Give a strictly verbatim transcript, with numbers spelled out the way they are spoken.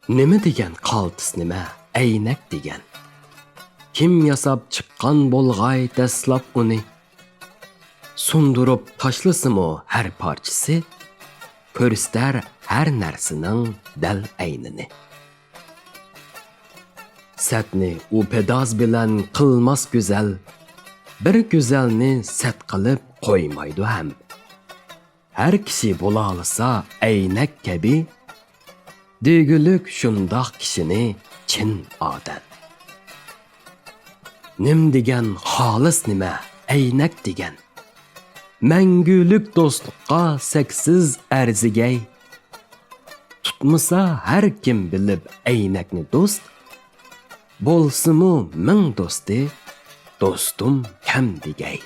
نېمە دېگەن قالتىس نېمە ئەينەك دېگەن؟ كىم ياساپ چىققان بولغاي دەسلەپ ئۇنى؟ سۇندۇرۇپ تاشلىسىمۇ ھەر پارچىسى، كۆرسىتەر ھەر نەرسىنىڭ دەل ئەينىنى. سەتنى ئۇ پېداز بىلەن قىلماس گۈزەل، بىر گۈزەلنى سەت قىلىپ قويمايدۇ ھەم. ھەر كىشى بولالىسا ئەينەك كەبى، دېگۈلۈك شۇنداق كىشىنى چىن ئادەم. نېمە دېگەن خالىس نېمە ئەينەك دېگەن؟ مەڭگۈلۈك دوستلۇققا سەكسىز ئەرزىگەي. تۇتمىسا ھەر كىم بىلىپ ئەينەكنى دوست، بولسىمۇ مىڭ دوستى، دوستۇم كەم دېگەي.